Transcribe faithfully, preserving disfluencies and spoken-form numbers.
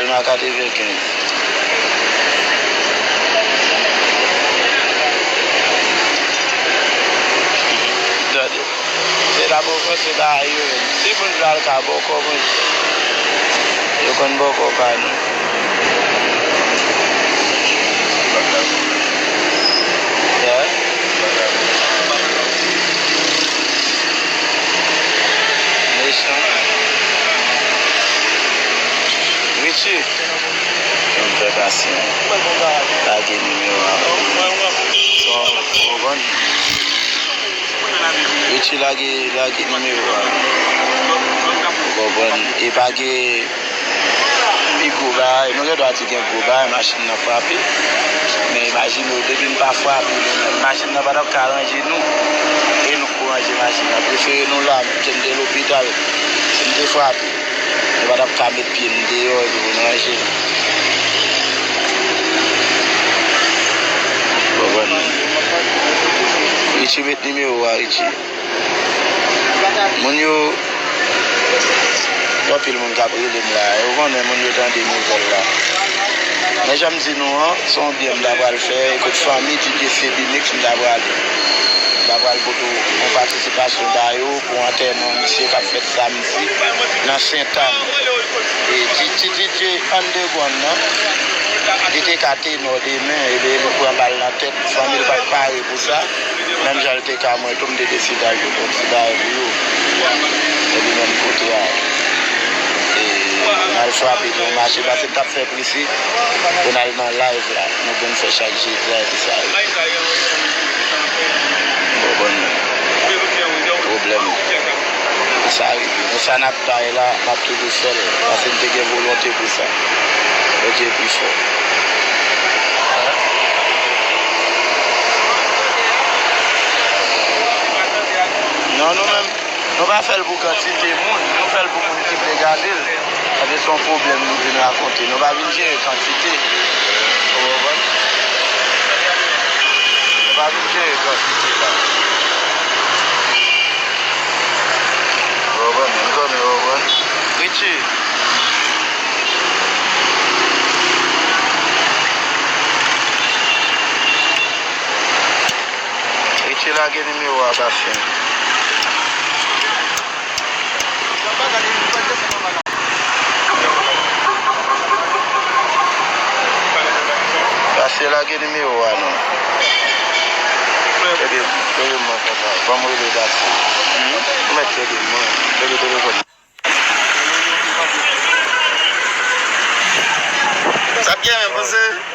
Sèlman katrevenkenz. Tande. Se la bòkò, se bagay yo menm. Si moun pral ka bòkò, moun, yo konn bòkò ka nou. Yeah. Mechan. Richie. Yon fè pasyan. Lage nimewo a. Son, w konprann? Richie lage, lage nimewo a. W konprann? E pa gen pi gwo bagay. Nou gen dwa di gen gwo bagay, machin nan frape. Men imajine w, depi n pa frape nou menm, machin nan pa t ap ka ranje nou. E nou k pou ranje machin nan. Prefere nou la, m te, m te lopital. Si m te frape, yo pa t ap ka met pye m deyò epi pou n ranje l. Ou konprann? Richie, met nimewo a, Richie. Moun yo, gen anpil moun k ap rele m la. Yo konnen moun yo tande nouvèl la. Men jan m di nou an, se yon byen m ta pral fè, e kot fanmi D J Sebinix m ta prale. M ta pral pote yon patisipasyon ba yo pou antèman misye k ap fèt samdi nan Sentàn. E ti, ti D J Underground nan, li te ka tenò demen, ebyen li pran bal nan tèt, fanmi l pa t pare pou sa. Menm jan l te ka mwen tou, m te deside al jwe yon ti bagay pou yo. Epi menm kote a, e, n al frape nan mache, paske m t ap fè prese pou n al nan live la. Nou konn fè chak jedi a, epi sa. Ou konprann? Pwoblèm. Sa rive. Men sa n ap bay la, m ap toujou fè l. Paske m te gen volonte pou sa. Bondye pi fò. Non, nou menm, nou pa fè l pou kantite moun. Nou fè l pou moun ki vle gade l. Paske se yon pwoblèm nou vin rakonte. Nou pa vin jere kantite. Ou konprann? Nou pa vin jere kantite la. Ou konprann? M konnen ou konprann. Richie. Richie lage nimewo a, pasyan. Pase lage nimewo a non. Ede, ede mwen konsa. Ban m rele Dati. Ou mèt ede mwen. Ede telefòn. Sa k gen men, panse?